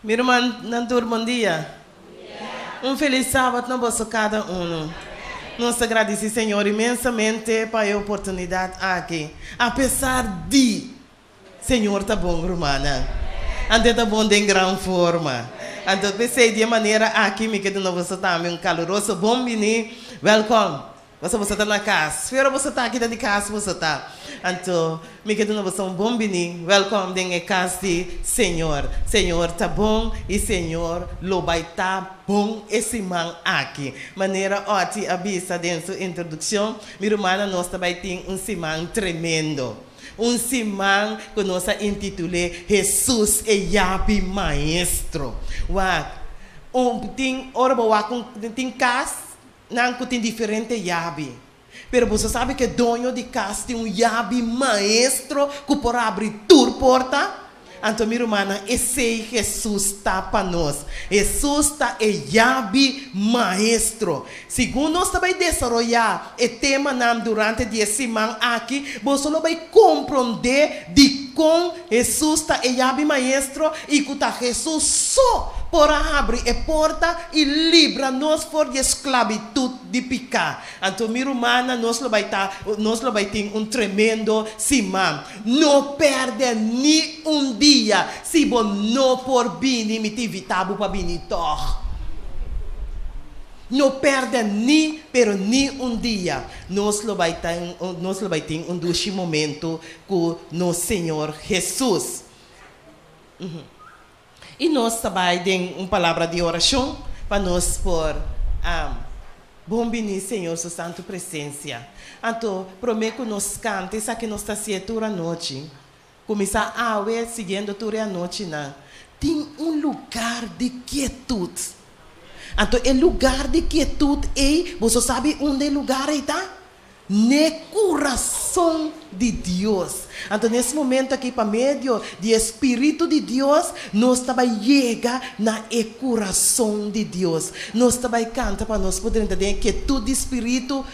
Mi rumannan tur bon dia. Un felis sabat na boso kada unu. Nos ta gradisí Señor inmensamente pa e oportunidat aki. Apesar di Señor ta bon rumannan. Anto e ta bon den gran forma. Anto p'esei di e manera aki mi ke duna boso tambe un kaluroso bon bini. Wèlkòm. Boso boso ta na kas. Pero boso ta aki ta di kas boso ta. Anto mi ke duna boso un bon bini. Wèlkòm den e kas di Señor. Señor ta bon i Señor lo bai ta bon e siman aki. Manera Otty a bisa den su introdukshon, mi rumannan nos ta bai tin un siman tremendo. Un siman ku nos a intitul'é Hesus e Yabi Maestro. Wak, un tin ora bo wak un tin kas. Nan ku tin diferente yabi. Pero boso sabi ku e doño di kas tin un yabi maestro ku por abri tur porta? Anto mi rumannan, esei Hesus ta pa nos. Hesus ta e yabi maestro. Segun nos ta bai desaroyá e temanan durante di e siman aki, boso lo bai komprondé dikon Hesus ta e yabi maestro i ku ta Hesus so por a habri e porta i libra nos for di e sklabitut di piká. Anto mi rumannan, nos lo bai ta, nos lo bai tin un tremendo siman. No pèrdè ni un dia. Si bo no por bini, mi ta invitá bo pa bini tòg. No pèrdè ni, pero ni un dia. Nos lo bai ta, nos lo bai tin un dushi momento ku nos Señor Hesus. I nos ta bai den un palabra di orashon pa nos por bon bini Señor su santu presensia. Anto, promé ku nos kanta esaki nos ta hasié tur anochi, kuminsá awe siguiendo tur e anochinan, tin un lugar di kietut. Anto e lugar di kietut ei, boso sabi unda e lugar ei ta? N'e kurason di Dios. Anto n'es momento aki pa medio di e Spiritu di Dios nos ta bai yega na e kurason di Dios. Nos ta bai kanta pa nos por drenta den e kietut di Spiritu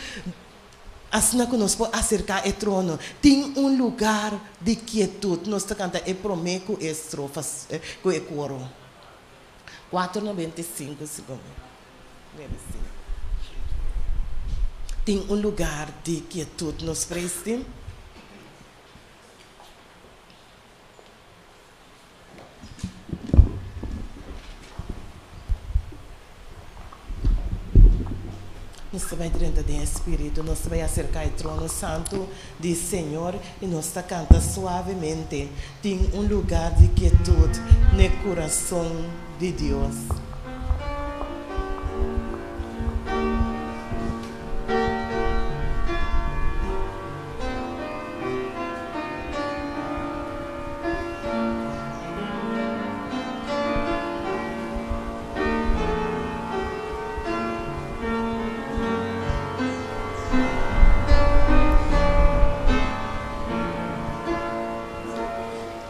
asina ku nos por aserká e trono. Tin un lugar di kietut. Nos ta kanta e promé ku e strofa ku e koro. Kuater 95 segun mi. Tin un lugar di kietud nos presti. Nos ta bai drenta den e Spiritu, nos ta bai aserká e trono santu di Señor i nos ta kanta suavemente, Tin un lugar di kietud n'e kurason di Dios.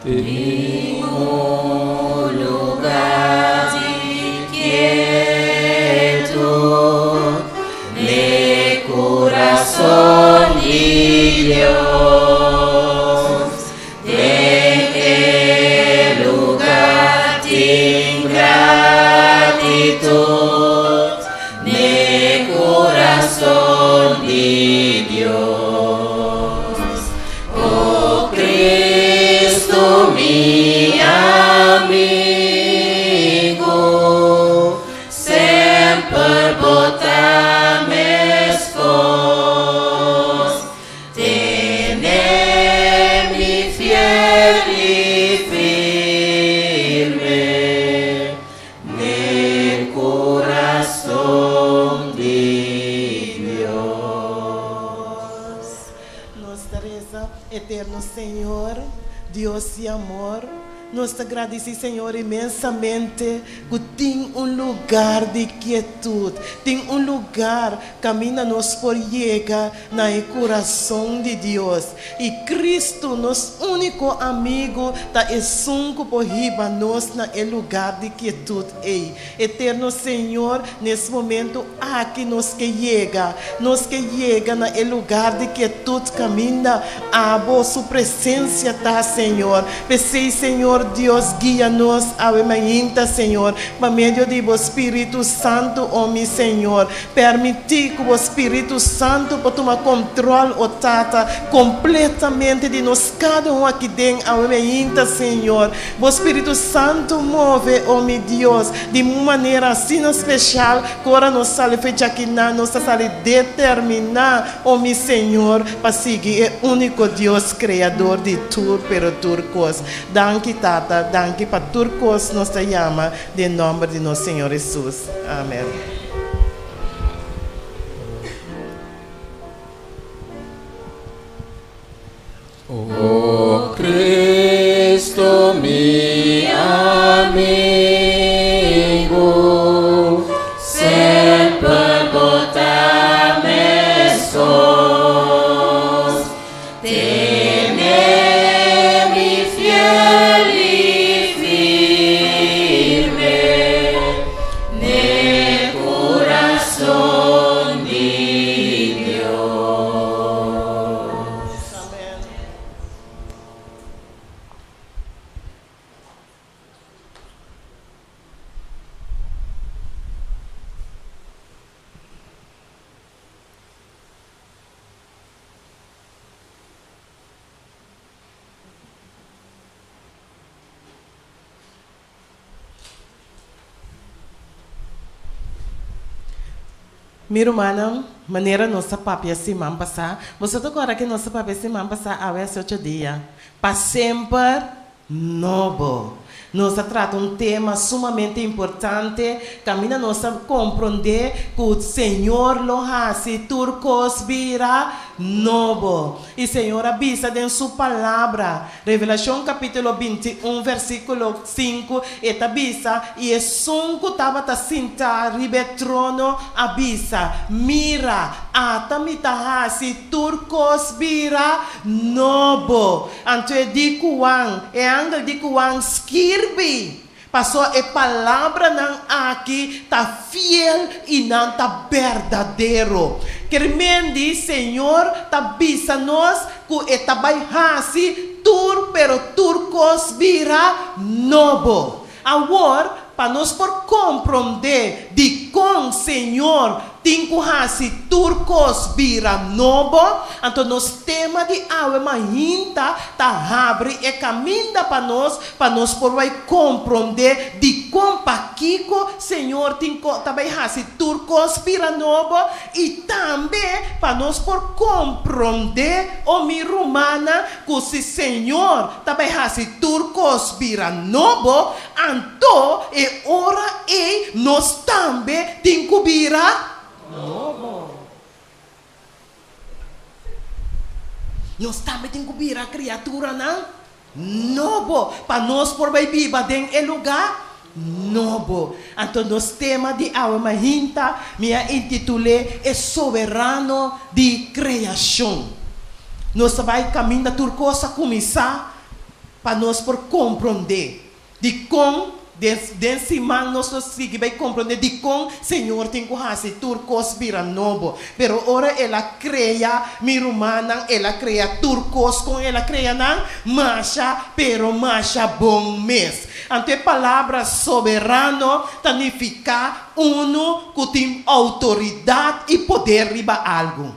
Tin un lugar di kietud n'e kurason di Dios. Den e lugar tin gratitud n'e kurason di Dios. O Cristo mi amigo, semper bo ta mescos. Tene mi fiel y firme n'e curason di Dios. Nos ta reza, Eterno Señor, Dios di amor, nos ta gradici Señor inmensamente cu tin un lugar di quietud, tin un lugar caminda nos por yega na e curason di Dios. Y Cristo, nos unico amigo, ta esun cu por hiba nos na e lugar di quietud ey. Eterno Señor, nes momento aki nos ke yega, nos ke yega na e lugar di quietud caminda Abo su presencia ta, Señor. P'esey, Señor. Señor Dios, guia nos awe mainta, Señor, pa medio di bo Spiritu Santu, o mi Señor. Permití ku bo Spiritu Santu por tuma kontrol, o Tata, kompletamente di nos kada un aki den awe mainta, Señor. Bo Spiritu Santu move, o mi Dios, di un manera asina speshal ku ora nos sali fe djakinan, nos ta sali determiná, o mi Señor, pa sigui e úniko Dios, Kreador di tur pero tur kos. Danki, Tata, danki pa tur kos nos ta yama den nòmber di nos Señor Hesus. Amen. O Cristo mi amigo, semper bo ta meskos. Tene mi fiel i firme n'e kurason di Dios. Mi rumannan, manera nos a papia siman pasá, boso ta kòrda ke nos a papia siman pasá awe hasi ocho dia? Pa semper nobo. Nos a trata un tema sumamente importante kaminda nos a komprondé ku Señor lo hasi tur kos bira nobo. I Señor a bisa den Su Palabra, Revelashon kapítulo 21 versíkulo 5, e ta bisa, I esun ku tabata sintá riba e trono a bisa, Mira, ata mi ta hasi tur kos bira nobo. Anto e di ku Juan, e angel di ku Juan, Skirbi, pasobra e palabranan aki ta fiel i nan ta berdadero. Kermendi, Señor ta bisa nos ku e ta bai hasi tur pero tur kos bira nobo. Awor, pa nos por komprondé dikon Señor tin ku hasi tur kos bira nobo, anto nos tema di awe mainta ta habri e kaminda pa nos, pa nos por bai komprondé dikon pakiko Señor tin ku ta bai hasi tur kos bira nobo, i tambe pa nos por komprondé, o mi rumannan, ku si Señor ta bai hasi tur kos bira nobo, anto e ora ei nos tambe tin ku bira nobo. Nos tambe tin ku bira kriaturanan nobo pa nos por bai biba den e lugá nobo. Anto nos tema di awe mahinta mi a intitul'é E Soberano di Kreashon. Nos ta bai kaminda tur kos a kuminsá pa nos por komprondé dikon den den siman nos lo sigui bai komprondé dikon Señor tin ku hasi tur kos bira nobo. Pero ora El a krea mi rumannan, El a krea tur kos kon El a krea nan? Masha, pero masha bon mes. Anto e palabra soberano ta nifiká unu ku tin outoridat i poder riba algu.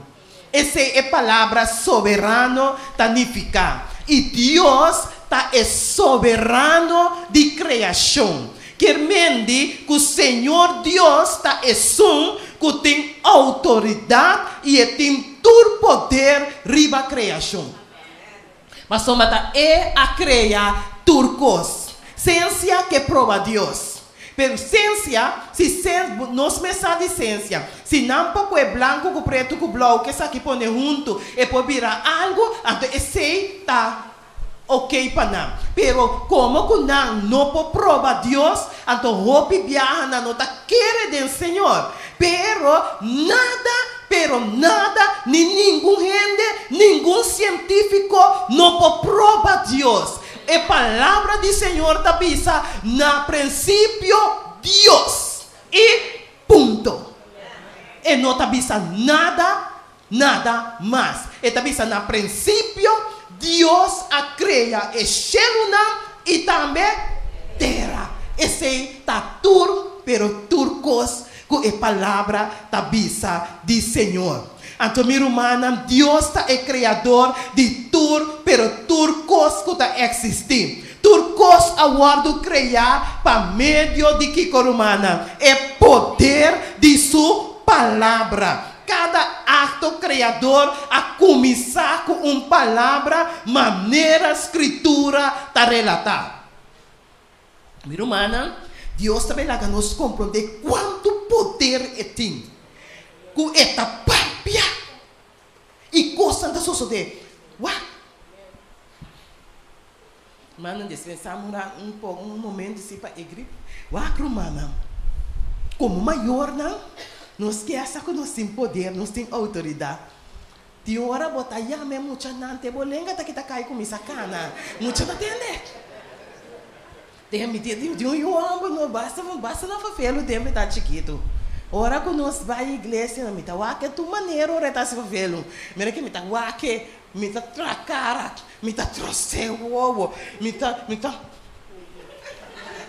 Esei e palabra soberano ta nifiká. I Dios ta e Soberano di kreashon. Kier mendi ku Señor Dios ta esun ku tin outoridat i e tin tur poder riba kreashon. Pasobra ta E a krea tur kos. Sensia ke proba Dios. Pero sensia, si sen, nos mes sa di sensia. Si nan por kue blanku ku pretu ku blou ku esaki pone huntu e por bira algu, anto esei ta ok pa nan. Pero komo ku nan no por proba Dios, anto hopi biaha nan no ta kere den Señor. Pero nada, pero nada, ni ningun hende, ningun sientífiko no por proba Dios. E Palabra di Señor ta bisa, Na prinsipio Dios, i punto. E no ta bisa nada, nada mas. E ta bisa, Na prinsipio Dios a krea e shelunan. i tambe tera. Esei ta tur, pero tur kos ku e Palabra ta bisa di Señor. Anto mi rumannan, Dios ta e Kreador di tur, pero tur kos ku ta eksistí. Tur kos a wòrdu kreá pa medio di kiko, rumannan? E poder di su Palabra. Kada akto kreador a kuminsá ku un palabra manera Skritura ta relatá. Mi rumannan, Dios ta bai laga nos komprondé kuantu poder e tin, ku e ta papia i kosnan ta sosodé. Wak! Rumannan, dispensá mi un poko, un momento si pa e grip. Wak, rumannan, komo mayornan, nos ke sa ku nos tin poder, nos tin outoridat. Tin ora bo ta yama e muchanan te bo lenga ta kita kai kuminsá kana. Mucha ta tende. Den mi tin un yu hòmber no basta basta na fafelu den mi ta chikitu. Ora ku nos bai iglesia mi ta wak e tur manera ora e ta hasi fafelu. Mira ke mi ta wak e, mi ta tra kara, mi ta trosé wowo, mi ta mi ta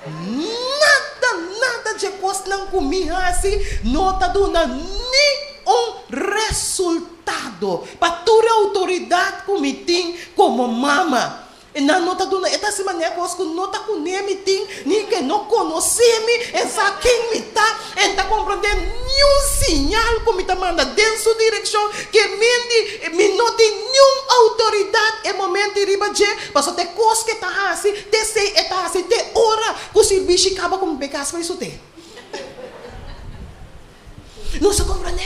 Nada, nada dje kosnan ku mi hasi no ta duna ni un resultado. Pa tur e outoridat ku mi tin komo mama, e nan no ta duna. E ta hasi manera kos ku no ta kuné mi tin, ni ke no konosé mi, e sa ken mi ta, e no ta komprondé niun siñal ku mi ta manda den su direkshon, ke mindi mi no tin niun outoridat e momento ei riba dje. Pasobra te kos ku e ta hasi, te esei e ta hasi te ora ku sirbishi kaba ku mi bai kas pa e sot'é. Nos a komprendé?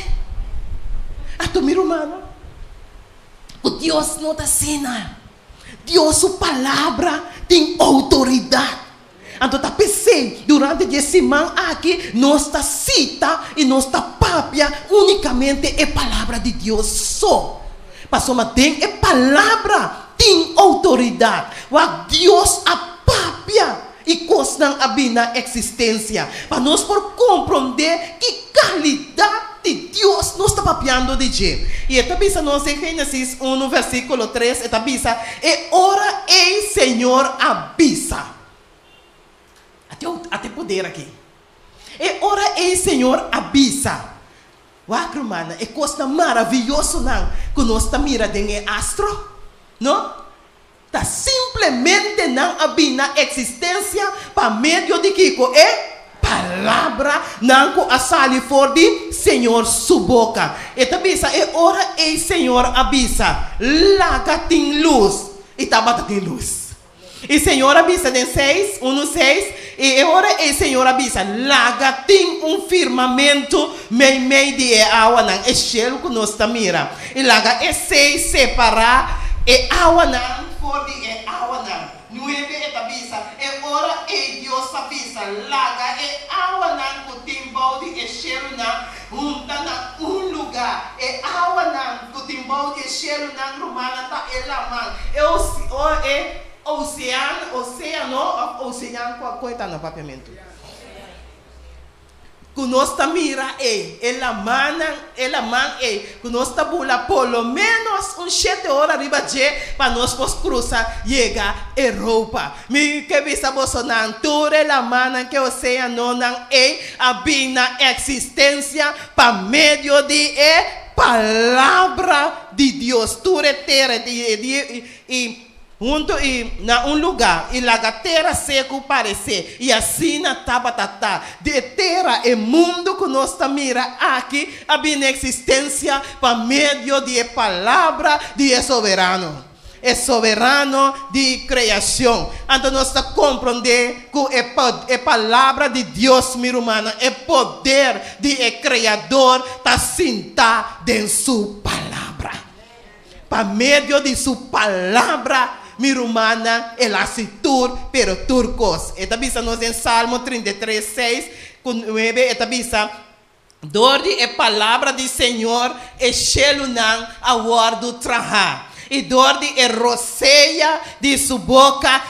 Anto mi rumannan, ku Dios no ta asina. Dios su Palabra tin outoridat. Anto ta p'esei durante di e siman aki nos ta sita i nos ta papia únikamente e Palabra di Dios so. Pasobra den e Palabra tin outoridat. Wak Dios a papia i kosnan a bin na eksistensia. Pa nos por komprondé ki kalidat di Dios nos ta papiando di dje. I e ta bisa nos den Génesis unu versíkulo tres, e ta bisa, E ora ei Señor a bisa. Ate poder aki. E ora ei Señor a bisa. Wak, rumannan, e kosnan maraviosonan ku nos ta mira den e astro, no? Ta simplemente nan a bin na eksistensia pa medio di kiko? E Palabra nan ku a sali for di Señor su boka. E ta bisa, E ora ei Señor a bisa, Laga tin lus. I tabata tin lus. I Señor a bisa den seis, unu seis, I e ora ei Señor a bisa, Laga tin un firmamentu meimei di e awanan, e shelu ku nos ta mira, i laga esei separá e awanan for di e awanan. Nuebe e ta bisa, E ora ei Dios a bisa, Laga e awanan ku tin bou di e shelunan hunta na un lugá. E awanan ku tin bou di e shelunan, rumannan, ta e laman, e e osean, oséano òf osean, kua kua e ta na papiamentu? Ku nos ta mira ei, e lamannan, e laman ei, ku nos ta bula por lo ménos un shete ora riba dje pa nos por krusa yega Europa. Mi ke bisa bosonan, tur e lamannan ku e oséanonan ei a bin na eksistensia pa medio di e Palabra di Dios. Tur e tera di i. Huntu i na un lugá, i laga tera seku paresé. I asina tabata ta. Di e tera, e mundu ku nos ta mira aki, a bini na eksistensia pa medio di e palabra di e Soberano, e Soberano di kreashon. Anto nos ta komprondé ku e e palabra di Dios, mi rumannan, e poder di e Kreador ta sintá den su Palabra. Pa medio di su palabra, mi rumannan, el a hasi tur, pero tur kos. E ta bisa nos den Salmo 33, seis ku nuebe, e ta bisa, Dor di e palabra di Señor e shelunan a wòrdu trahá, i dor di e rosea di su boka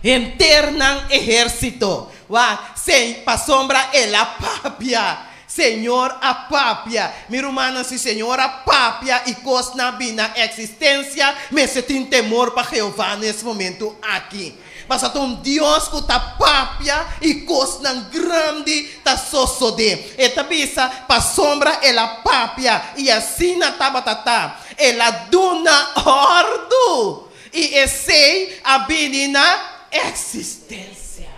henter nan ehérsito. Wak, pasobra el a papia. Señor a papia. Mi rumannan, si Señor a papia i kosnan bin na eksistensia, mester tin temor pa Jehová na es momentu aki. Pasobra ta un Dios ku ta papia i kosnan grandi ta sosodé. E ta bisa, Pasobra el a papia i asina tabata ta. El a duna òrdu i esei a bini na eksistensia.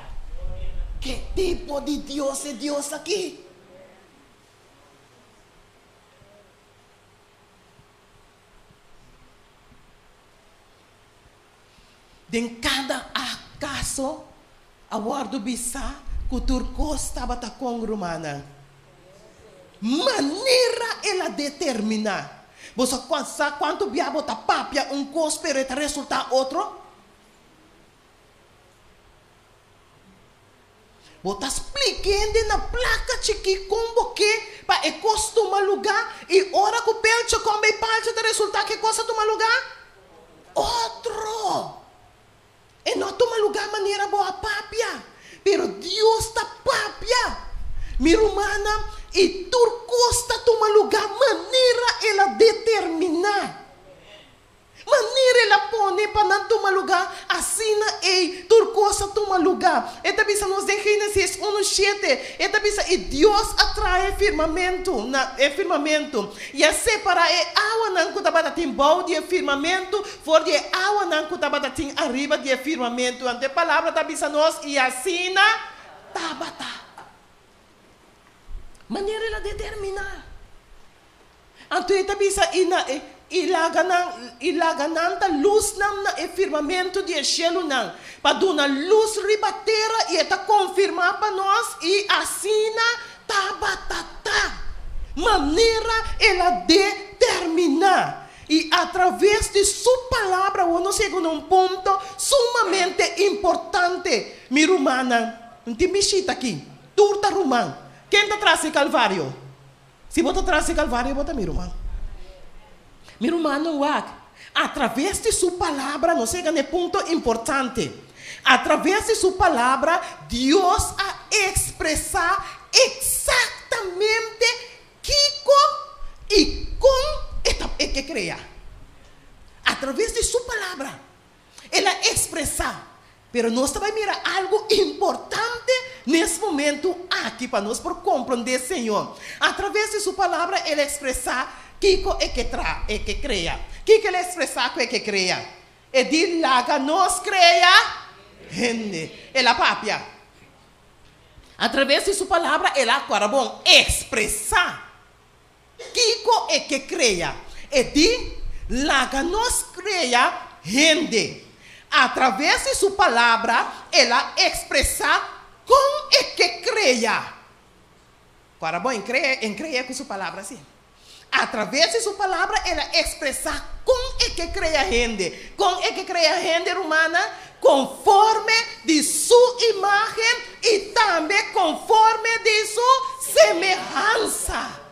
Ke tipo di Dios e Dios aki? Den kada kaso a wòrdu bisá ku tur kos tabata kon, rumannan. Manera el a determiná. Boso sa kuantu bia bo ta papia un kos pero e ta resultá otro? Bo ta splik'é na plaka chikí kon bo ke pa e kos tuma lugá i ora ku pelcho kon bei palcho ta resultá ku e kos a tuma lugá otro. E no a tuma lugá manera bo a papia, pero Dios ta papia, mi rumannan, i tur kos ta tuma lugá manera el a determiná. Manera el a pone pa nan tuma lugá, asina ei tur kos a tuma lugá. E ta bisa nos den Génesis unu shete, e ta bisa, I Dios a traha e firmamentu na e firmamentu, i a separá e awanan ku tabata tin bou di e firmamentu for di e awanan ku tabata tin ariba di e firmamentu. Anto e palabra ta bisa nos, I asina tabata. Manera el a determiná. Anto e ta bisa, I na e, i laga nan, i laga nan ta lusnan na e firmamentu di e shelunan, pa duna lus riba tera, i e ta konfirmá pa nos, i asina tabata ta, manera el a determiná. I atraves di su palabra awor nos yega na un punto sumamente importante, mi rumannan. N tin bishita aki, tur ta ruman. Ken ta tras e Kalvario? Si bo ta tras e Kalvario, bo ta mi ruman. Mi rumannan, wak, atraves di Su Palabra nos yega na e punto importante. Atraves di Su Palabra, Dios a ekspresá eksaktamente kiko i kon E ta e ke krea. Atraves di Su Palabra. El a ekspresá. Pero nos ta bai mira algu importante nes momentu aki pa nos por komprondé Señor. Atraves di Su Palabra El a ekspresá kiko E ke tra, E ke krea. Kiko El a ekspresá ku E ke krea? E di laga nos krea hende. El a papia. Atraves di Su Palabra El a kòrda bon ekspresá Kiko e ke krea? E di, Laga nos krea hende. Atraves di su Palabra el a ekspresá kon e ke krea. Kòrda bon, en krea ku su Palabra sí. Atraves di su Palabra el a ekspresá kon e ke krea hende. Kon e ke krea hende, rumannan? Konforme di su imágen i tambe konforme di su semehansa.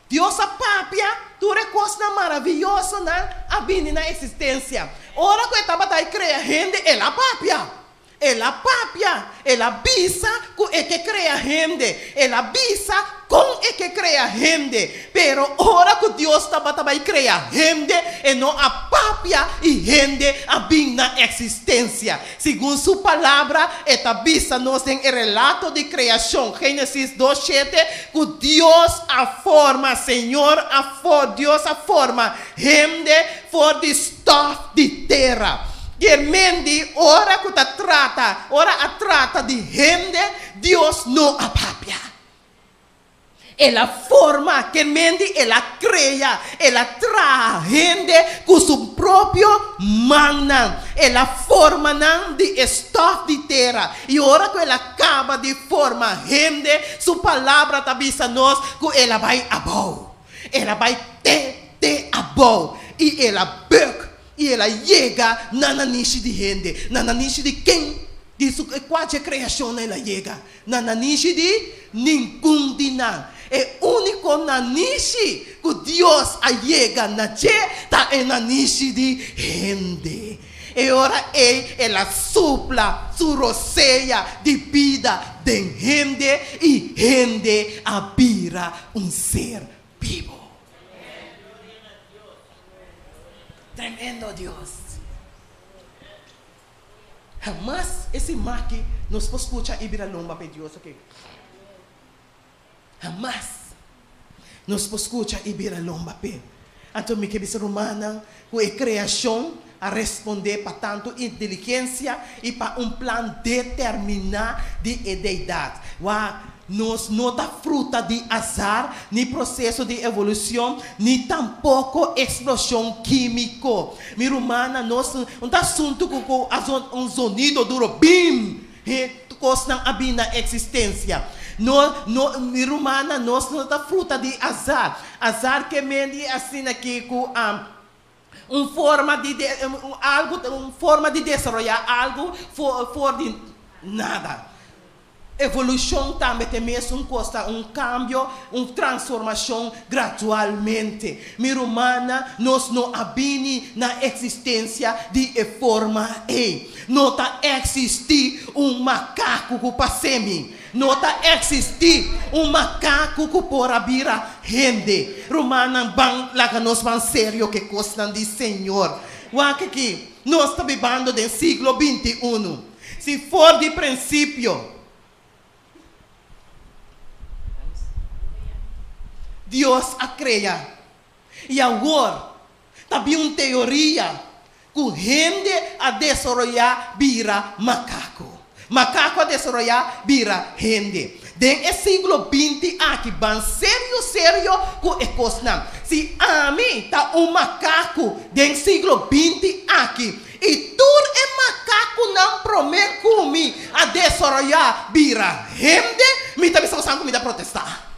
Dios a papia, tur e kosnan maraviosonan a bini na eksistensia. Ora ku e tabata a krea hende, el a papia. El a papia, el a bisa ku e ke krea hende, el a bisa kon e ke krea hende. Pero ora ku Dios tabata bai krea hende, e no a papia i hende a bin na eksistensia. Segun su Palabra, e ta bisa nos den e relato di kreashon, Génesis dos shete, ku Dios a forma, Señor a for, Dios a forma hende for di stòf di tera. Kier men di ora ku ta trata, ora a trata di hende, Dios no a papia. El a forma, kier men di el a krea, el a traha hende ku su propio mannan. El a forma nan di e stòf di tera. I ora ku el a kaba di forma hende, su Palabra ta bisa nos ku el a bai abou. El a bai te te abou i el a bùk i el a yega na nanishi di hende. Na nanishi di ken? Di su kua dje kreashonnan el a yega? Na nanishi di ningun di nan. E úniko nanishi ku Dios a yega na dje ta e nanishi di hende. E ora ei el a supla su rosea di bida den hende i hende a bira un ser bibu. Tremendo Dios! Hamas e siman aki nos por skucha i bira lomba pa e Dios aki. Hamas nos por skucha i bira lomba p'e. Anto mi ke bisa rumannan ku e kreashon a respondé pa tantu inteligensia i pa un plan determiná di e Deidat. Wak, nos no ta fruta di azar, ni proseso di evolushon, ni tampoko eksploshon kímiko. Mi rumannan, nos no ta asuntu ku ku un zonido duro, bim! He kosnan a bin na eksistensia. No, no, mi rumannan, nos no ta fruta di azar. Azar ke men di asina ki ku a un forma di de un algu un forma di desaroyá algu for for di nada. Evolushon tambe ta e mesun kos, ta un kambio, un transformashon gradualmente. Mi rumannan, nos no a bini na eksistensia di e forma ei. No ta eksistí un makaku ku pas'é mi. No ta eksistí un makaku ku por a bira hende. Rumannan, ban laga nos ban serio ku e kosnan di Señor. Wak aki, nos ta bibando den siglo 21. Si for di prinsipio Dios a krea i awor ta bin un teoria ku hende a desaroyá bira makaku. Makaku a desaroyá bira hende. Den e siglo 20 aki ban serio serio ku e kosnan. Si ami ta un makaku den siglo 20 aki i tur e makakunan promé ku mi a desaroyá bira hende, mi ta bisa bosan ku mi ta protestá.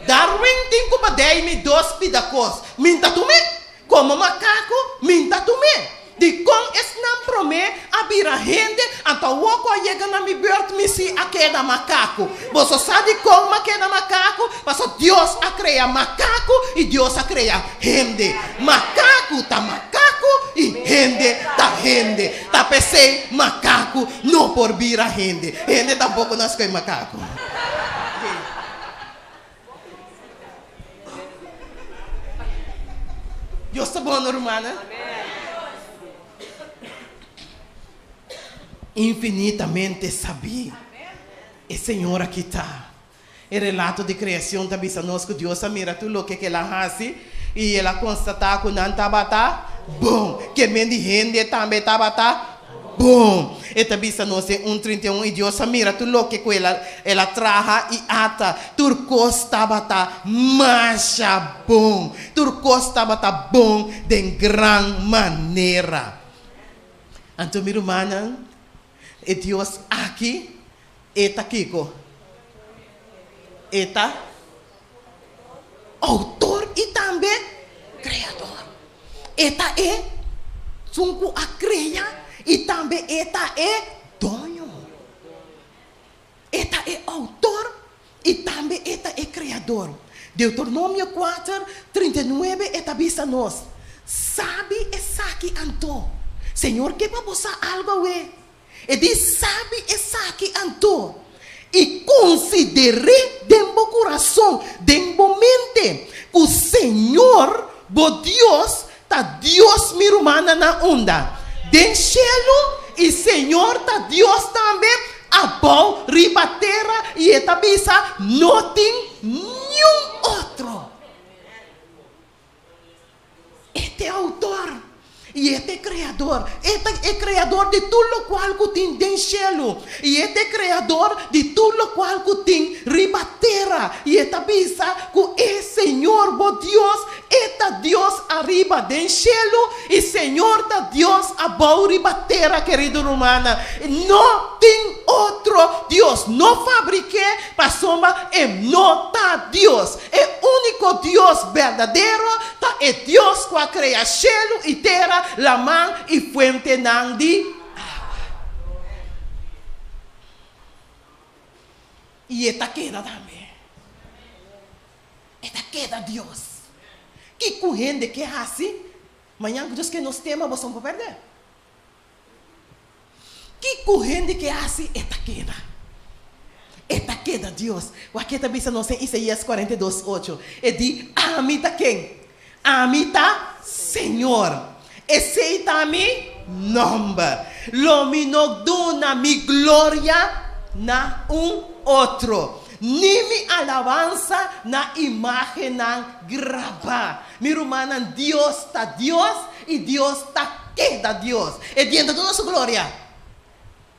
Darwin tin ku badei mi dos pida kos, Mi ta tum'é komo makaku, mi ta tum'é. Dikon esnan promé a bira hende, anto awor ku a yega na mi beurt mi si a keda makaku? Boso sa dikon m'a keda makaku? Pasobra Dios a krea makaku i Dios a krea hende. Makaku ta makaku i hende ta hende. Ta p'esei makaku no por bira hende. Hende tampoko no a skohe makaku. Dios ta bon, no rumannan? Infinitamente sabí e Señor aki ta. E relato di kreashon ta bisa nos ku Dios a mira tur loke ku el a hasi i el a konstatá ku nan tabata bon. Ke men di hende tambe tabata Bon, e ta bisa nos den un 31, i Dios a mira tur loke ku el a el a traha i ata, tur kos tabata masha bon. Tur kos tabata bon den gran manera. Anto mi rumannan, e Dios aki, e ta kiko? E ta Outor i tambe Kreador. E ta e Esun ku a krea i tambe e ta e Doño. E ta e Outor i tambe e ta e Kreador. Deuteronomio 4, 39 e ta bisa nos, Sabi esaki anto. Señor ke pa bo sa algu awe. E di, Sabi esaki anto, i konsider'é den bo kurason, den bo mente, ku Señor bo Dios ta Dios mi rumannan na unda? Den shelu, i Señor ta Dios tambe abou riba tera, i e ta bisa, No tin niun otro. E ta e outor i e ta e kreador. E ta e kreador di tur lokual ku tin den shelu i e ta e kreador di tur lokual ku tin riba tera. I e ta bisa ku e Señor bo Dios, e ta Dios ariba den shelu i Señor ta Dios abou riba tera. Kerido rumannan, no tin otro Dios. No fabrik'é pasobra e no ta Dios. E úniko Dios berdadero ta e Dios ku a krea shelu i tera, laman i fuentenan di awa. I e ta keda tambe. E ta keda Dios. Kiko hende ke hasi? Mañan ku Dios ke nos tema, boso no por pèrdè. Kiko hende ke hasi, e ta keda. E ta keda Dios. Wak e ta bisa nos den Isaías 42, ocho. E di, Ami ta ken? Ami ta Señor. Esei ta mi nòmber. Lo mi no duna mi gloria na un otro, ni mi alabansa na imágennan grabá. Mi rumannan, Dios ta Dios i Dios ta keda Dios. E di e ta duna su gloria.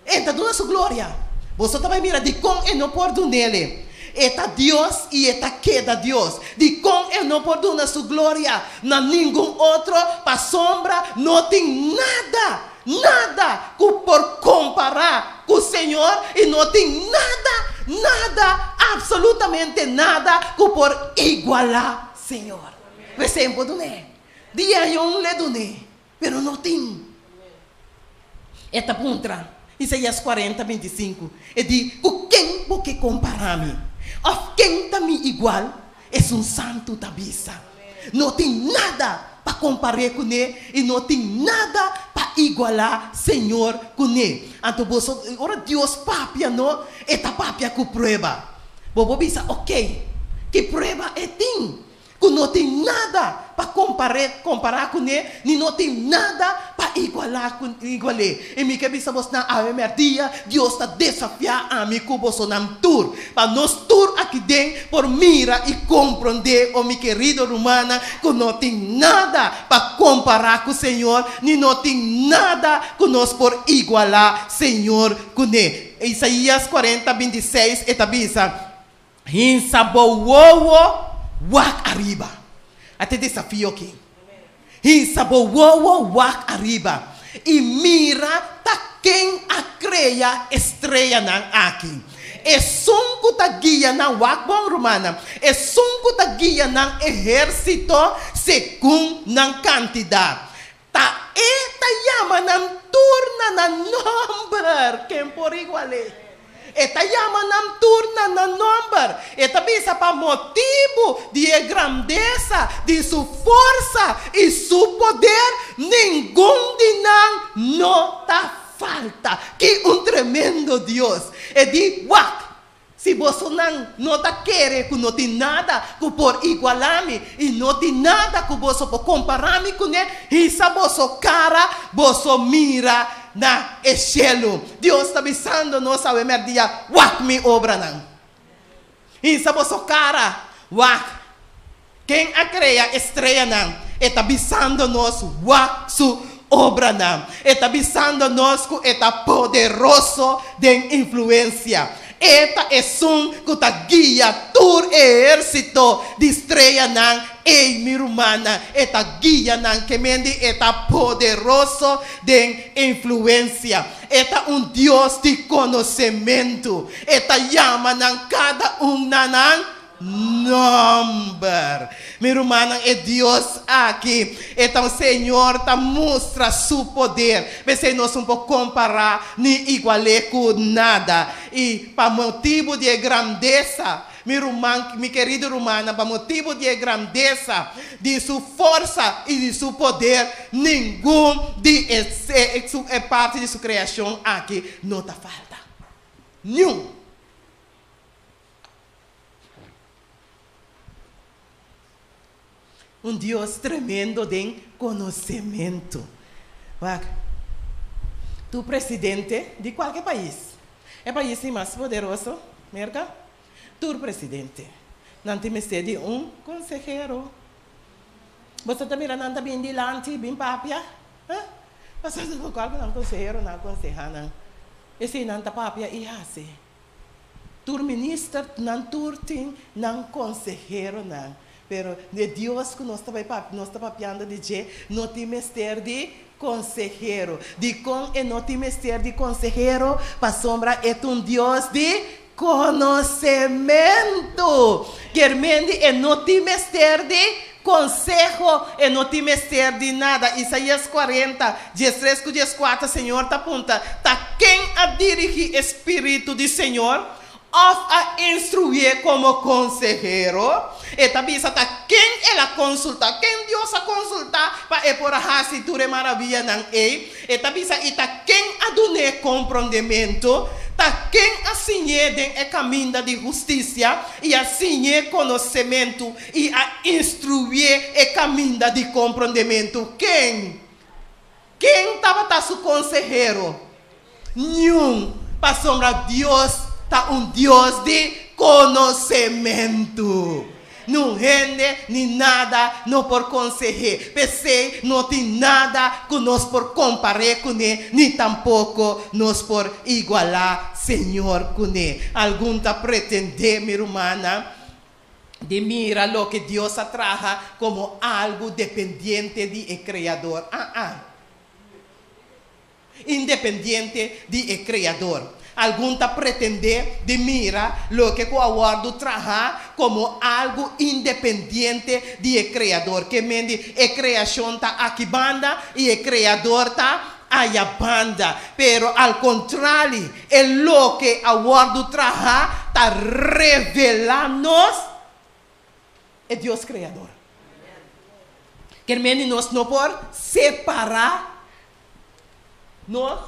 E ta duna su gloria. Boso ta bai mira dikon e no por dun'el. E ta Dios i e ta keda Dios. Dikon e no por duna su gloria na ningun otro? Pasobra no tin nada, nada ku por kompará ku Señor i no tin nada, nada, absolutamente nada ku por igualá Señor. P'esei por dun'é. Dia yon l'e dun'é. Pero no tin. E ta puntra, Isaías 40, 25, e di, Ku ken bo ke kompará mi? Òf ken ta mi igual? Esun Santu ta bisa, No tin nada pa kompar'é kuné i no tin nada pa igualá Señor kuné. Anto boso, ora Dios papia no, e ta papia ku prueba. Bo por bisa, Okey, ki prueba e tin? Ku no tin nada pa kompar'é, kompará kuné, ni no tin nada pa igualá ku, igual'é. I mi ke bisa bosnan awe mèrdia, Dios ta desafiá ami ku bosonan tur, pa nos tur aki den por mira i komprondé, o mi kerido rumannan, ku no tin nada pa kompará ku Señor, ni no tin nada ku nos por igualá Señor kuné. Isaías 40, 26 e ta bisa. Hinsa bo wowo wak ariba. A ta e desafio aki. Hinsa bo wowo wak ariba i mira ta ken a krea e streanan aki. Esun ku ta guia nan, wak bon rumannan, esun ku ta guia nan ehérsito segun nan kantidat. Ta e ta yama nan tur na nan nòmber. Ken por igual'é? E ta yama nan tur na nan nòmber. E ta bisa pa motibu di e grandesa di su forsa i su poder, ningun di nan no ta falta. Ki un tremendo Dios! E di, Wak! Si bosonan no ta kere ku no tin nada ku por igualá mi i no tin nada ku boso por kompará mi kuné, hisa boso kara, boso mira na e shelu. Dios ta bisando nos awe mèrdia, Wak mi obranan. Hisa boso kara, wak. Ken a krea e streanan? E ta bisando nos, wak su obranan. E ta bisando nos ku e ta poderoso den influensia. E ta esun ku ta guia tur ehérsito di streanan. Ey, mi rumannan, e ta guia nan kemendi e ta poderoso den influensia. E ta un Dios di konosementu. E ta yama nan kada un na nan Nomber. Mi rumannan, e Dios aki, e ta un Señor ta mustra Su poder. P'esei nos un por kompará ni igual'é ku nada. I pa motibu di e grandesa, mi ruman, mi kerido rumannan, pa motibu di e grandesa di Su forsa i di Su poder, ningun di e, e parti di Su kreashon aki no ta falta. Niun. Un Dios tremendo den konosementu. Wak, tur presidente di kualke pais, e pais di mas poderoso, Merka, tur presidente, nan tin mester di un konsehero. Boso ta mira nan ta bin dilanti, bin papia? Huh? Pasobra kualke nan konsehero nan a konsehá nan, esei nan ta papia i hasi. Tur minister nan tur tin nan conseheronan, pero e Dios cu nos ta bay papia, nos ta papiando di dje, no tin mester di consehero. Dicon e no tin mester di consehero? Pasobra e ta un Dios di conocemento. Kermendi e no tin mester di conseho, e no tin mester di nada. Isaías 40, 13 cu 14, Señor ta punta, Ta ken a dirigi e Spiritu di Señor? Òf a instruyé komo konsehero? E ta bisa ta ken el a konsultá, ken Dios a konsultá pa e por a hasi tur e maravianan ei? E ta bisa i ta ken a dun'é komprondementu? Ta ken a siñ'é den e kaminda di hustisia i a siñ'é konosementu i a instruyé e kaminda di komprondementu? Ken? Ken tabata su konsehero? Niun, pasobra Dios ta un Dios di konosementu. Niun hende ni nada no por konseh'é. P'esei no tin nada ku nos por kompar'é kuné, ni tampoko nos por igualá Señor kuné. Algun ta pretendé, mi rumannan, di mira loke Dios a traha komo algu dependiente di e Kreador. Aa. Independiente di e Kreador. Algun ta pretendé di mira loke ku a wòrdu trahá komo algu independiente di e Kreador. Ke men di e kreashon ta aki banda i e Kreador ta aya banda. Pero al kontrali, e loke a wòrdu trahá ta revelá nos e Dios Kreador. Ker men di nos no por separá nos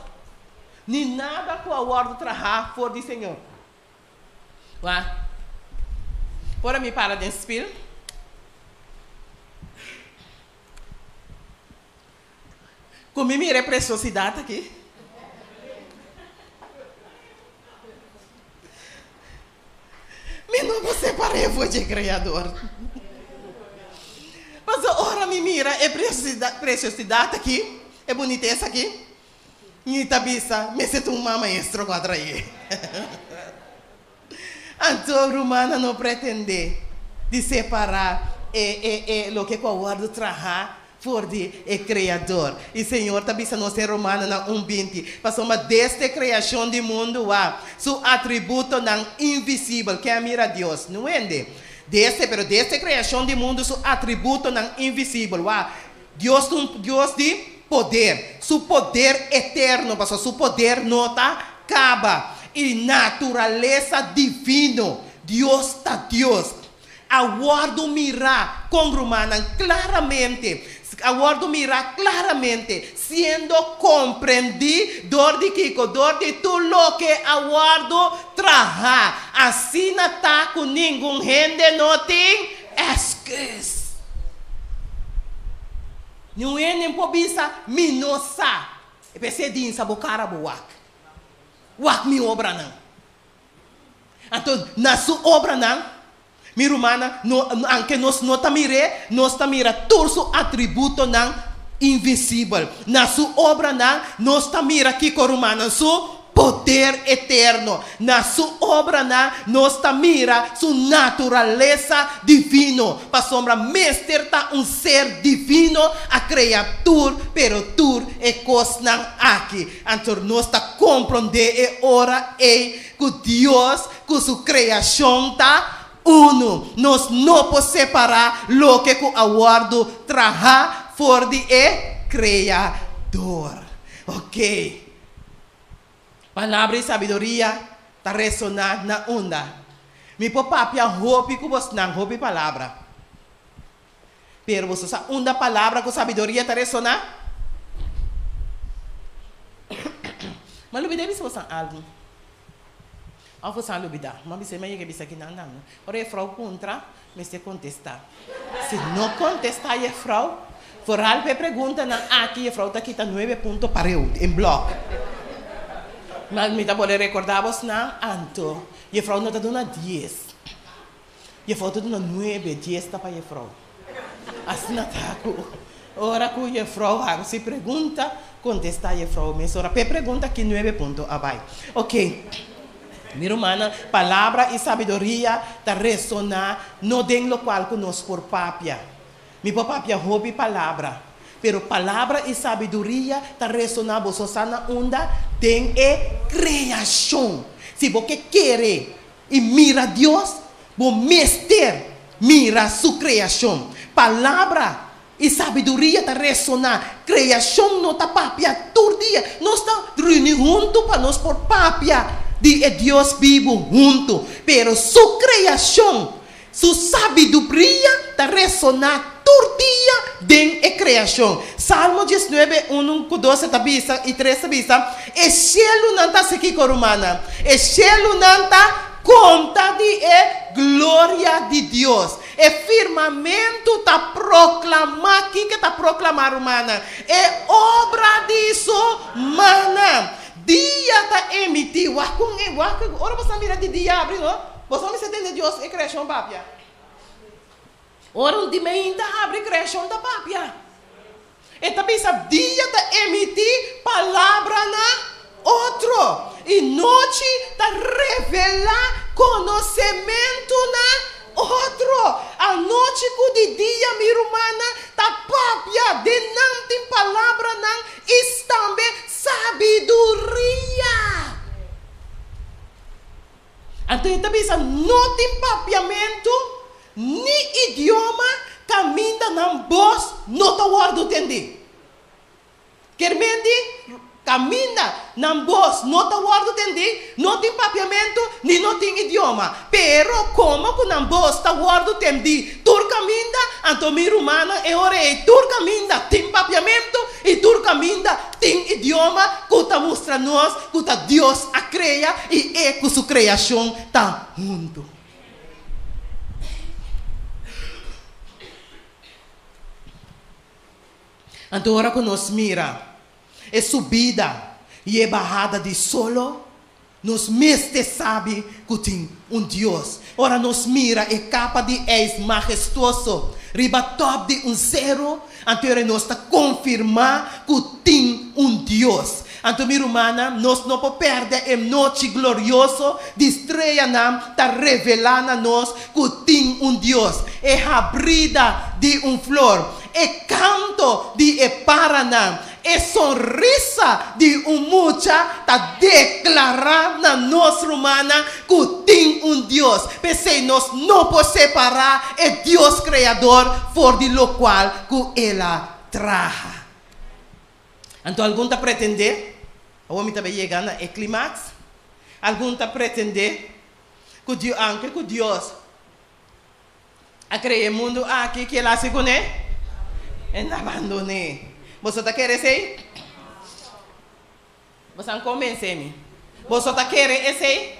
ni nada ku a wòrdu trahá for di Señor. Wak, ora mi para den spil. Ku mi mira e preciosidad aki. Mi no por separ'é for dje Creador. Pasobra ora mi mira e preciosidad aki, e bunitesa aki, mi ta bisa, mester ta un man maestro ku a traé. Anto rumannan no pretendé di separá e e e loke ku a wòrdu trahá for di e Kreador. I Señor ta bisa nos den Romanonan un 20, Pasobra desde kreashon di mundu wak, Su atributonan invisibel, ken a mira Dios? No hende. Desde, pero desde kreashon di mundu Su atributonan invisibel, wak, Dios ta un Dios di poder, Su poder eterno, pasobra Su poder no ta kaba, i naturalesa divino, Dios ta Dios, a wòrdu mirá kon rumannan klaramente, a wòrdu mirá klaramente, siendo komprendí dor di kiko? Dor di tur loke a wòrdu trahá. Asina ta ku ningun hende no tin èsküs. Niun hende por bisa, Mi no sa. E p'esei dinsa bo kara bo wak. Wak mi obranan. Anto na su obranan, mi rumannan, no, anke nos no ta mir'é, nos ta mira tur su atributonan invisibel. Na su obranan nos ta mira kiko, rumannan? Su poder eterno. Na su obranan nos ta mira su naturalesa divino, pasobra mester ta un ser divino a krea tur, pero tur e kosnan aki. Anto nos ta komprondé e ora ei ku Dios ku su kreashon ta unu. Nos no por separá loke ku a wòrdu trahá for di e Kreador. Oke. Palabra di sabiduria ta resoná na unda? Mi por papia hopi ku bosnan, hopi palabra. Pero boso sa unda palabra ku sabiduria ta resoná? Ma lubidá bisa bosan algu. Òf bosan a lubidá? Ma bisa mi a yega bisa kinan nan. Ora jefrou puntra, mester kontestá. Si no kontestá jefrou, foral pa e preguntanan aki jefrou ta kita nuebe punto pareu en blòk. Ma mi ta pone rekordá bosnan anto, jefrou no ta duna dies. Jefrou ta duna nuebe, dies ta pa jefrou. Asina ta ku ora ku jefrou hasi pregunta, kontestá jefrou mesora. P'e pregunta ki nuebe punto a bai. Oke, mi rumannan, palabra i sabiduria ta resoná no den lokual ku nos por papia. Mi por papia hopi palabra, pero palabra i sabiduria ta resoná boso sa na unda? Den e kreashon. Si bo ke kere I mira Dios, bo mester mira Su kreashon. Palabra i sabiduria ta resoná. Kreashon no ta papia tur dia. Nos ta reuni huntu pa nos por papia. di e Dios bibu huntu, pero su kreashon, su sabidubria ta resoná tur dia den e kreashon. Salmo diesnuebe, unu ku doce ta bisa i tres ta bisa, E shelunan ta hasi kiko, rumannan? E shelunan ta konta di e gloria di Dios. E firmamentu ta proklamá, kiko e ta proklamá, rumannan? E obra di su mannan. Dia ta emití. Wak kon e, wak, ora boso a mira di dia abri, no? Boso a mester tende Dios e kreashon papia. Ora un di meinta habri, kreashon ta papia. E ta bisa, Dia ta emití palabra na otro, i nochi ta revelá konosementu na otro. Anochi ku di dia, mi rumannan, ta papia, den nan tin palabranan i tambe sabiduria. Anto e ta bisa, No tin papiamentu ni idioma kaminda nan bos no ta wòrdu tendí. Kermendi, kaminda nan bos no ta wòrdu tendí, no tin papiamentu ni no tin idioma. Pero komo ku nan bos ta wòrdu tendí tur kaminda, anto mi rumannan e ora ei tur kaminda tin papiamentu i tur kaminda tin idioma ku ta mustra nos ku ta Dios a krea i e ku su kreashon ta huntu. Anto ora ku nos mira e subida i e bahada di solo, nos mester sabi ku tin un Dios. Ora nos mira e kapa di ijs mahestuoso riba tòp di un seru, anto ora nos ta konfirmá ku tin un Dios. Anto mi rumannan, nos no por pèrdè e nochi glorioso di streanan ta revelá na nos ku tin un Dios. E habrida di un flor, e kanto di e paranan, e sonrisa di un mucha ta deklará na nos rumannan ku tin un Dios. P'esei nos no por separá e Dios Kreador for di lokual ku el a traha. Anto algun ta pretendé, awor mi ta bai yega na e klimaks, algun ta pretendé ku Dios, anke ku Dios a krea e mundu aki, ke el hasi kuné? El a bandon'é. Boso ta kere esei? Boso a konvensé mi. Boso ta kere esei?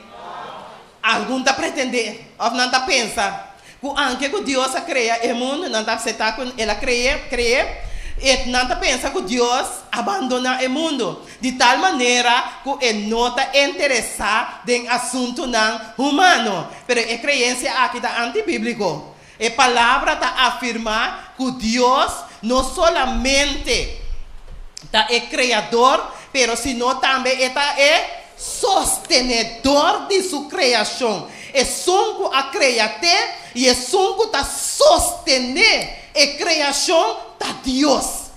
Algun ta pretendé òf nan ta pensa ku anke ku Dios a krea e mundu, nan ta aseptá ku el a kre'é, kre'é, e nan ta pensa ku Dios a bandoná e mundu, di tal manera ku e no ta interesá den asuntunan humano. Pero e kreensia aki ta antibíbliko. E Palabra ta afirmá ku Dios no solamente ta e Kreador, pero sino tambe e ta e Sostenedor di su kreashon. Esun ku a krea te i esun ku ta sostené e kreashon ta Dios.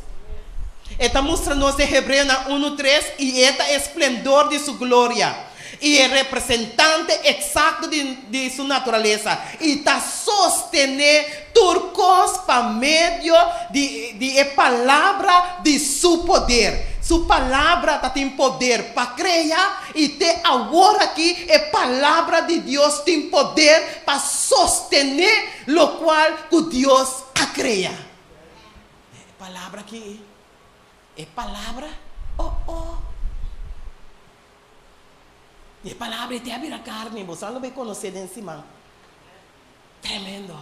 E ta mustra nos den Hebreonan unu tres i e ta e splendor di su gloria. I e representante eksakto di su naturalesa, i ta sostené tur kos pa medio di e palabra di su poder. Su palabra ta tin poder pa krea, i te awor aki e palabra di Dios tin poder pa sostené lokual ku Dios a krea. E palabra aki, e palabra, oh oh. E palabra ei te a bira karni, boso a lo bay konosé den siman. Tremendo!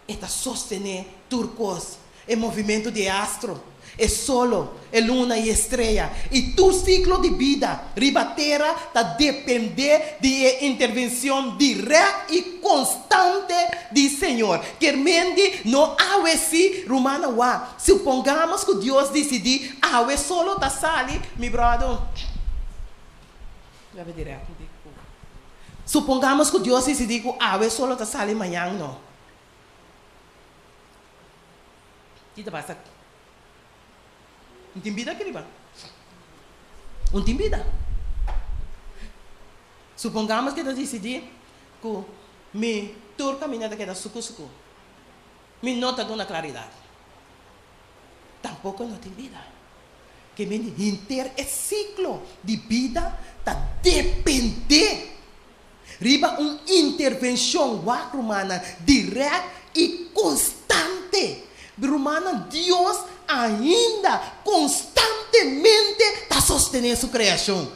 E ta sostené tur kos, e movimentu di e astro, e solo, e luna i e strea, i tur siklo di bida riba tera ta dependé di e intervenshon dirèkt i konstante di Señor. Kermendi no awe sí, rumannan wak. Supongamos ku Dios disidí awe solo ta sali, mi bròder. Supongamos ku Dios disidí ku awe solo ta sali mañan no. Ki ta pasa? Un tin bida aki riba? Un tin bida. Supongamos ku e ta disidí ku mi tur kaminda ta keda suku suku. Mi no ta duna klaridat. Tampoko no tin bida. Ke men henter e siklo di bida ta dependé riba un intervenshon, wak rumannan, dirèkt i konstante. Rumannan, Dios ainda konstantemente ta sostené su kreashon.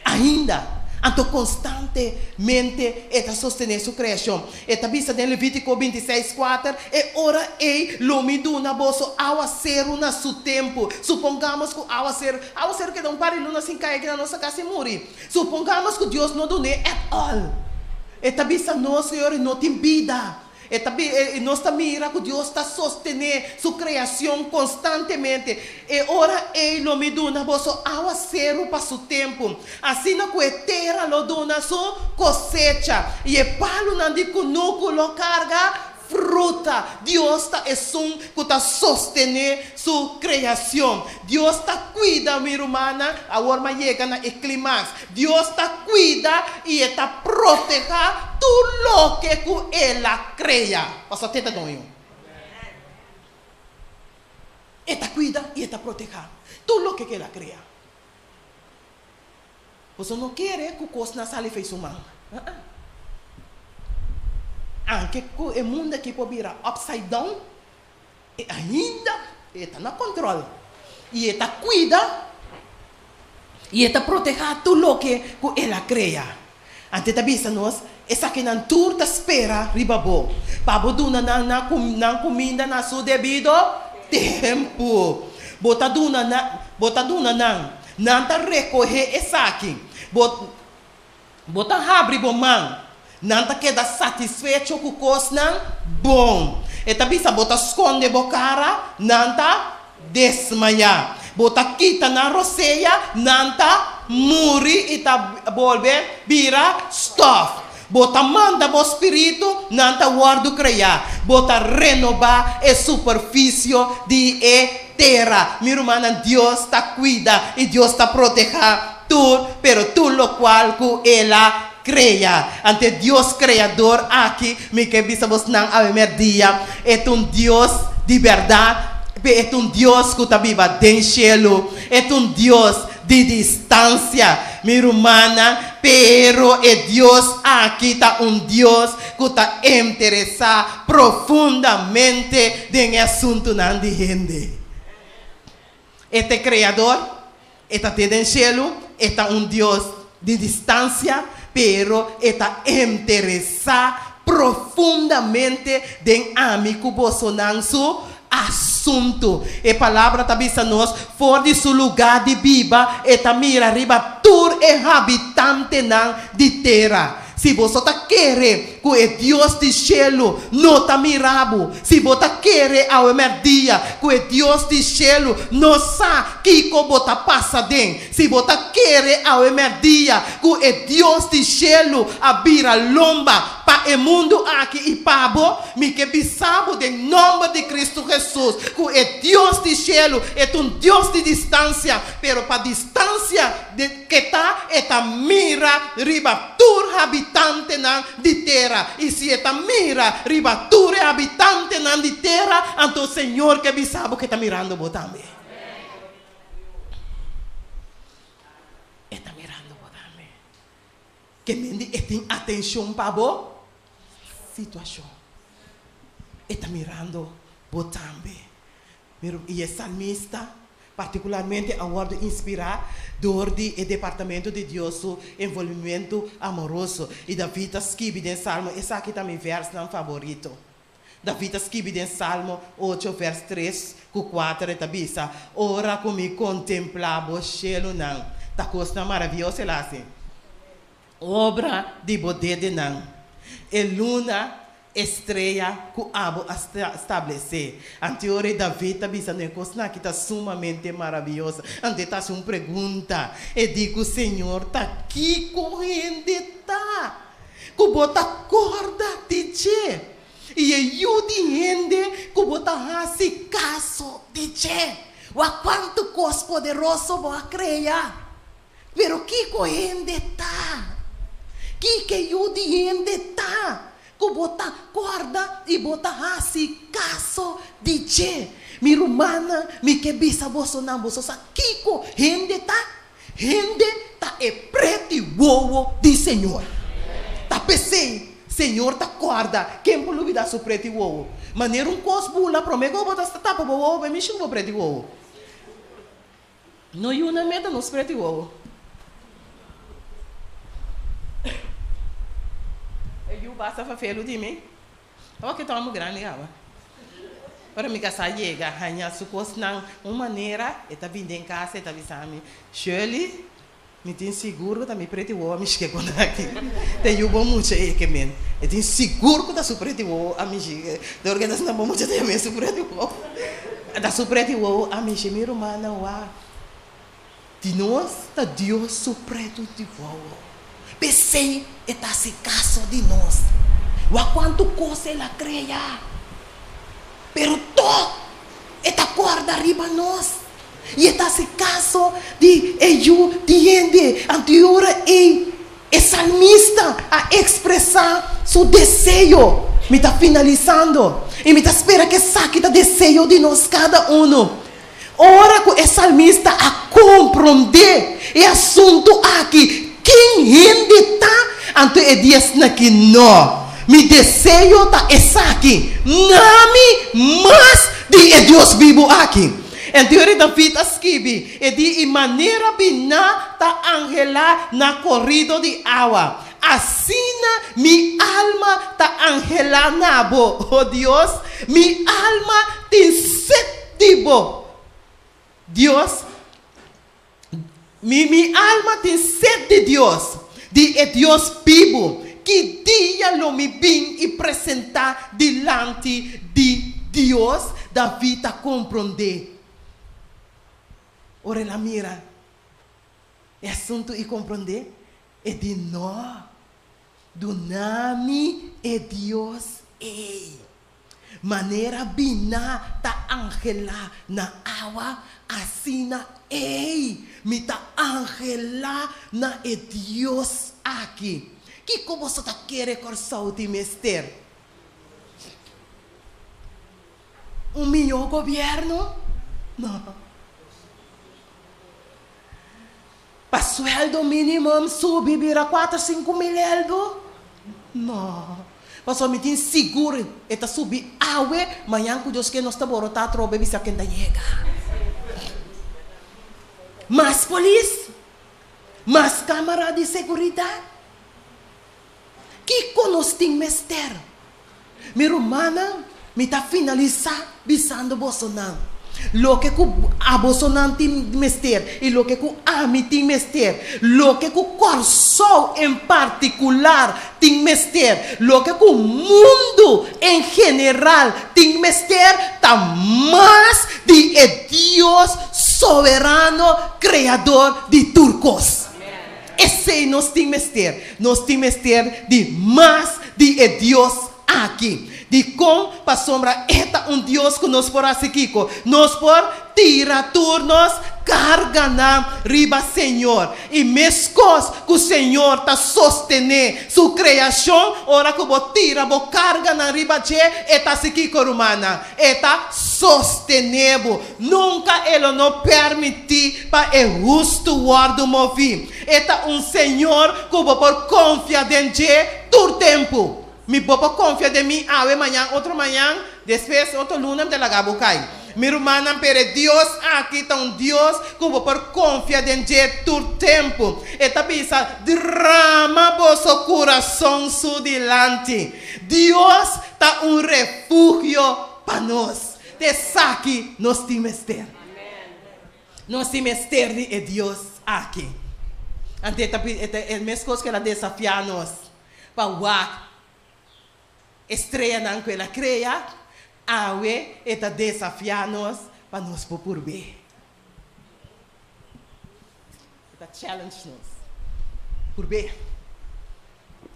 Ainda. Anto konstantemente e ta sostené su kreashon. E ta bisa den Levítiko bintiseis kuater, E ora ei lo mi duna boso awaseru na su tempu. Supongamos ku awaseru, awaseru keda un par di luna sin kai aki na nos a kasi muri. Supongamos ku Dios no dun'é at all. E ta bisa nos, Señor, e no tin bida. E ta e nos ta mira ku Dios ta sostené su kreashon konstantemente. E ora ei lo mi duna boso awaseru pa su tempu, asina ku e tera lo duna su kosecha i e palunan di kunuku lo karga fruta. Dios ta esun ku ta sostené su kreashon. Dios ta kuida, mi rumannan, awor mi a yega na e klimaks. Dios ta kuida i e ta protehá tur loke ku el a krea. Pasobra te ta doño. E ta kuida i e ta protehá tur loke ku el a krea. Boso no kere ku kosnan sali fei su man. Anke ku e mundu aki por bira upside down, e ainda e ta na kòntròl i e ta kuida i e ta protehá tur loke ku el a krea. Anto e ta bisa nos, Esakinan tur ta spera riba bo, pa bo duna nan nan kuminda na su debido tempu. Bo ta duna nan, bo ta duna nan, nan ta rekohé esaki. Bo, bo ta habri bo man, nan ta keda satisfecho ku kosnan bon. E ta bisa bo ta skonde bo kara, nan ta desmayá. Bo ta kita nan rosea, nan ta muri i ta bolbe bira stòf. Bo ta manda bo spiritu, nan ta wòrdu kreá. Bo ta renobá e superfisio di e tera. Mi rumannan, Dios ta kuida i Dios ta protehá tur, pero tur lokual ku El a krea. Ante Dios Kreador aki, mi ke bisa bosnan awe mèrdia, e ta un Dios di bèrdat, e ta un Dios ku ta biba den shelu, e ta un Dios di distansia, mi rumannan, pero e Dios aki ta un Dios ku ta interesá profundamente den e asuntunan di hende. E ta e Kreador, e ta te den shelu, e ta un Dios di distansia, pero e ta interesá profundamente den ami ku bosonan su asuntu. E Palabra ta bisa nos, For di su lugá di biba e ta mira riba tur e habitantenan di tera. Si boso ta kere ku e Dios di shelu no ta mira bo, si bo ta kere awe mèrdia ku e Dios di shelu no sa kiko bo ta pasa den, si bo ta kere awe mèrdia ku e Dios di shelu a bira lomba pa e mundu aki i pa bo, mi ke bisa bo den nòmber di Kristu Hesus ku e Dios di shelu e ta un Dios di distansia, pero pa distansia di. Ke ta e ta mira riba tur habitantenan di tera, i si e ta mira riba tur e habitantenan di tera, anto Señor ke bisa bo ke ta mirando bo tambe. E ta mirando bo tambe. Ke mende e tin atenshon pa bo situashon. E ta mirando bo tambe. Pero i e salmista partikularmente a wòrdu inspirá dor di e departamento di Dios su envolvimentu amoroso. I David ta skibi den Salmo, esaki ta mi vèrsnan faborito. David ta skibi den Salmo ocho vèrs tres ku kuater, e ta bisa, Ora ku mi kontemplá bo shelunan, ta kosnan maravioso el hasi. Obra di bo dedenan, e luna, e strea ku abo a stablesé. Anto ora David ta bisa no e kosnan aki ta sumamente maravioso. Anto e ta hasi un pregunta. E di ku Señor, Ta kiko hende ta ku bo ta kòrda di dje? I e yu di hende ku bo ta hasi kaso di dje? Wak kuantu kos poderoso bo a krea! Pero kiko hende ta? Kiko e yu di hende ta ku bo ta kòrda i bo ta hasi kaso di dje? Mi rumannan, mi ke bisa bosonan, boso sa kiko. kiko hende ta? Hende ta e pret'i wowo di Señor. Ta p'esei Señor ta kòrda ken por lubidá su pret'i wowo. Manera un kos bula promé ku bo ta tapa bo wowo, bo mishi ku bo pret'i wowo. No yuna meta nos pret'i wowo. E yu basta fafelu di mi. Awa ke ta hopi grandi awa. Ora mi kasá yega haña su kosnan un manera, e ta bin den kas e ta bisa mi, Shirley, mi tin sigur ku ta mi preti wowo a mishke kon aki. Ta yu bo mucha e ke men. E tin sigur ku ta su preti wowo a mishi. Dor ke ta asina bo mucha ta yam'é su preti wowo. Ta su preti wowo a mishi. Mi rumannan wak. Di nos ta Dios su pretu di wowo. P'esei e ta hasi kaso di nos. Wak kuantu kos el a krea! Pero tòg e ta kòrda riba nos i e ta hasi kaso di e yu di hende. Anto e ora ei e salmista a ekspresá su deseo. Mi ta finalisando i mi ta spera ku esaki ta deseo di nos kada unu. Ora ku e salmista a komprondé e asuntu aki, ken hende ta, anto e di esnaki, No, mi deseo ta esaki, na mi mas di e Dios bibu aki. Anto ora David a skibi, e di, I manera biná ta anhelá na korido di awa, asina mi alma ta anhelá na bo, o Dios, mi alma tin set Di bo, Dios, mi mi alma tin sed di Dios, di e Dios bibu. Ki dia lo mi bin i presentá dilanti di Dios? David ta komprondé ora el a mira e asuntu i komprondé, e di, No, duna mi e Dios ei. Manera biná ta angelá na awa, asina ei mi ta angelá na e Dios aki. Kiko boso ta kere Kòrsou tin mester? Un mihó gobièrnu? No. Pa suèldo mínimo subi bira kuater 5000 eldo? No. Pasobra mi tin sigur e ta subi awe, mañan ku Dios ke nos ta borotá atrobe bisa ken ta yega. Mas polis? Mas kámara di seguridat? Kiko nos tin mester? Mi rumannan, mi ta finalisá bisando bosonan, loke ku abosonan tin mester i loke ku ami tin mester, loke ku Kòrsou en partikular tin mester, loke ku mundu en general tin mester ta mas di e Dios soberano, Kreador di tur kos. Esei nos tin mester. Nos tin mester di mas di e Dios aki. Dikon? Pasobra e ta un Dios ku nos por hasi kiko? Nos por tira tur nos karganan riba Señor. I meskos ku Señor ta sostené su kreashon, ora ku bo tira bo karganan riba dje, e ta hasi kiko, rumannan? E ta sostené bo. Nunka e lo no permití pa e hustu wòrdu moví. E ta un Señor ku bo por konfia den dje tur tempu. Mi bo por konfia den mi awe, mañan, otro mañan, despues otro luna mi ta laga bo kai. Mi rumannan, pero e Dios aki ta un Dios ku bo por konfia den dje tur tempu. E ta bisa, Drama boso kurason su dilanti. Dios ta un refugio pa nos. Ta esaki nos tin mester. Nos tin mester di e Dios aki. Anto e ta e ta e meskos ku el a desafiá nos pa wak e streanan ku el a krea, awe e ta desafiá nos pa nos por purb'é. E ta challenge nos. Purb'é.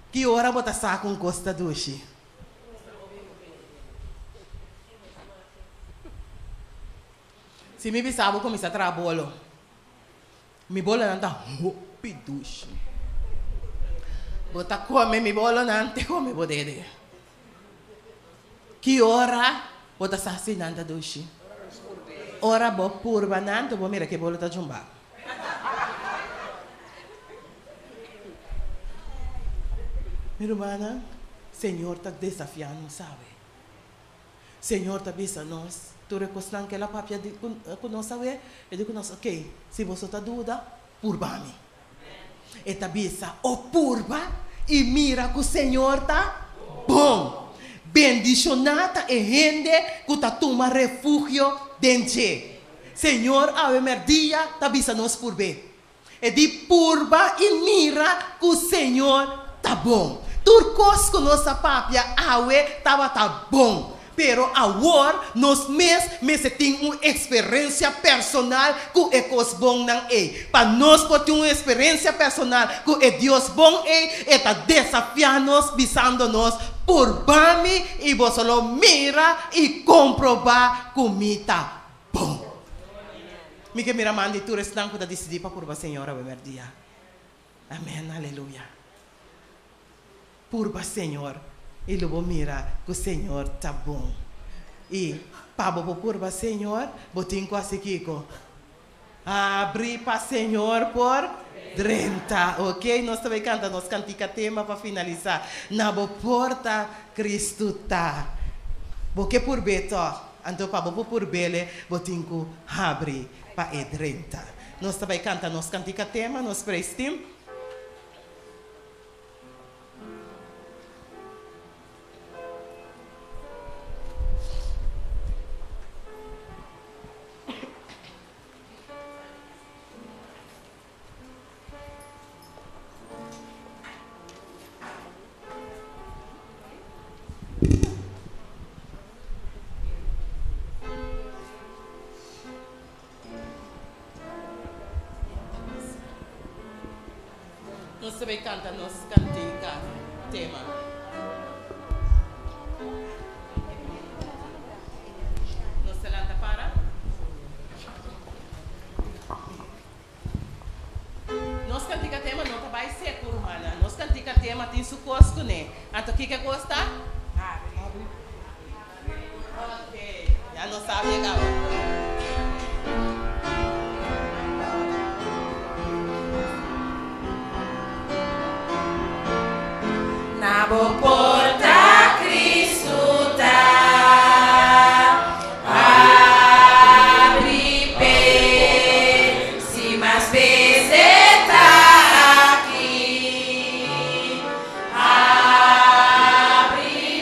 Ki ora bo ta sa ku un kos ta dushi? Si mi bisa bo kuminsá traha bolo, mi bolonan ta hopi dushi. Bo ta kome mi bolonan te kome bo dede. Ki ora bo ta sa si nan ta dushi? Ora bo purba nan, to bo mira ke bolo ta jumba. Mi rumannan, Señor ta desafia nos awe. Señor ta bisa nos tur e kosnan ku El a papia di ku nos awe, E di ku nos, Ok, si boso ta duda, purba mi. E ta bisa, O purba i mira ku Señor ta bon. Bendishoná ta e hende ku ta tuma refugio den dje. Señor awe mèrdia ta bisa nos purb'é. E di purba i mira ku Señor ta bon. Tur kos ku nos a papia awe tabata bon. Pero awor nos mes mester tin un eksperensia personal ku e kos bonnan ei. Pa nos por tin un eksperensia personal ku e Dios bon ei, e ta desafiá nos bisando nos, Purba mi i boso lo mira i komprobá ku mi ta bon. Mi ke mira man di tur esnan ku ta disidí pa purba Señor awe mèrdia. Amèn, aleluya. Purba Señor i lo bo mira ku Señor ta bon. I pa bo por purba Señor, bo tin ku hasi kiko? Abri pa Señor por drenta. Ok, nos ta bai kanta nos kantika tema pa finalisá. Na bo porta Kristu ta. Bo ke purb'é tòg? Anto pa bo por purb'é, bo tin ku habri pa e drenta. Nos ta bai kanta nos kantika tema, nos praise team. Nos ta bay canta nos cantica tema. Nos ta lanta para. Nos cantica tema no ta bay seco rumannan. Nos cantica tema tin su cos cune. Anto kiko e cos ta? Ok, ya nos sabi e caba. Na bo porta Cristo ta abri p'e, si mas bes e ta aki, abri.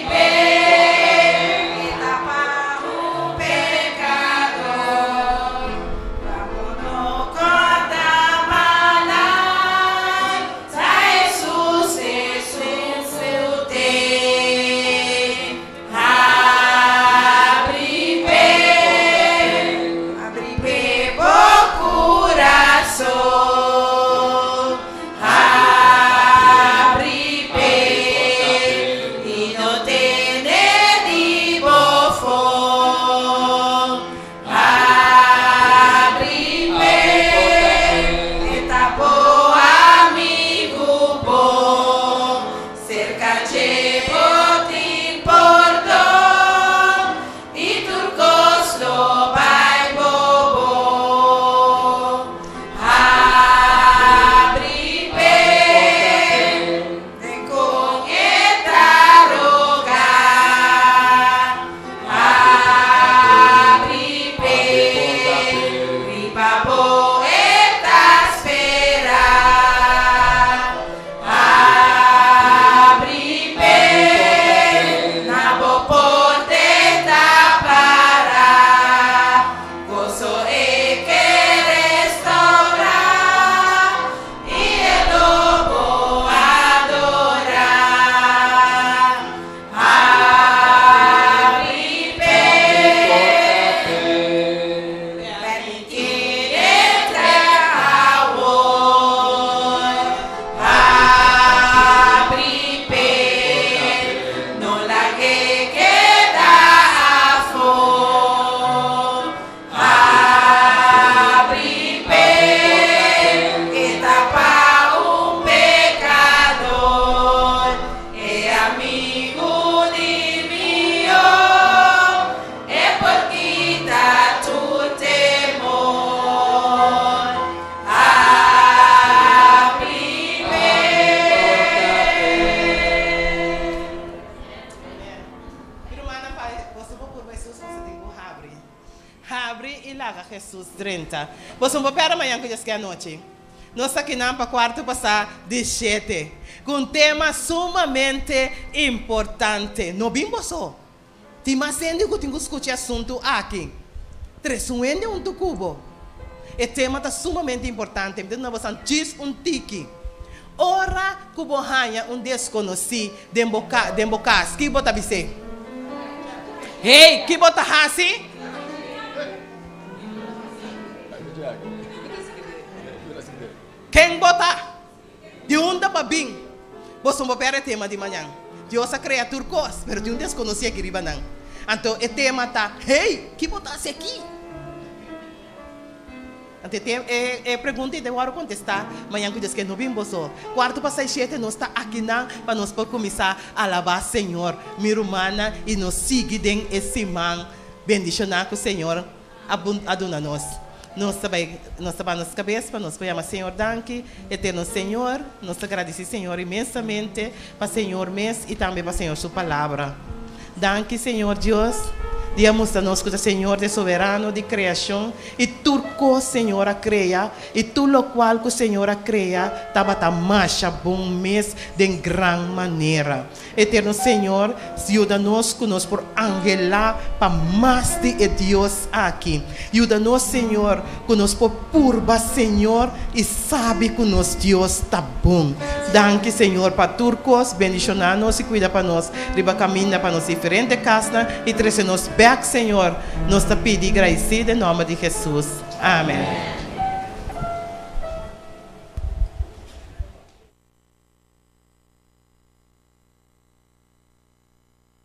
i laga Hesus drenta. Boso no por pèrdè mañan ku djaske anochi. Nos ta kinan pa kuarto pasá di shete ku un tema sumamente importante. No bin boso. Tin mas hende ku tin ku skucha e asuntu aki. Tres un hende huntu ku bo. E tema ta sumamente importante. Mi ta duna boso djis un tiki. Ora ku bo haña un deskonosí den bo den bo kas, ki bo ta bis'é? Hey, ki bo ta hasi? Ken bo ta? Di unda bo a bin? Boso no por pèrdè e tema di mañan. Dios a krea tur kos, pero tin un deskonosí aki riba nan. Anto e tema ta, Hey, ki bo ta hasi aki? Anto e e pregunta ei ta wòrdu kontestá mañan ku Dios ke no bin boso. Kuarto pa seis shete nos ta akinan pa nos por kuminsá alabá Señor, mi rumannan, i nos sigui den e siman bendishoná ku Señor a duna nos. Nos ta bai nos ta ba nos kabes pa nos por yama Señor danki, Eterno Señor, nos ta gradisí Señor inmensamente pa Señor mes i tambe pa Señor su palabra. Danki Señor Dios di a mustra nos cu ta Señor ta e soberano di creacion y tur cos Señor a crea y tur locual cu Señor a crea tabata masha bon mes den gran manera. Eterno Señor yuda nos cu nos por anhela pa mas di e Dios aki. Yuda nos Señor cu nos por purba Señor y sabi cu nos Dios ta bon. Danki Señor pa tur cos, bendiciona nos y cuida pa nos riba caminda pa nos diferente casnan y trece nos bek Señor. Nos ta pidi y gradici den nomber di Jesus. Amen.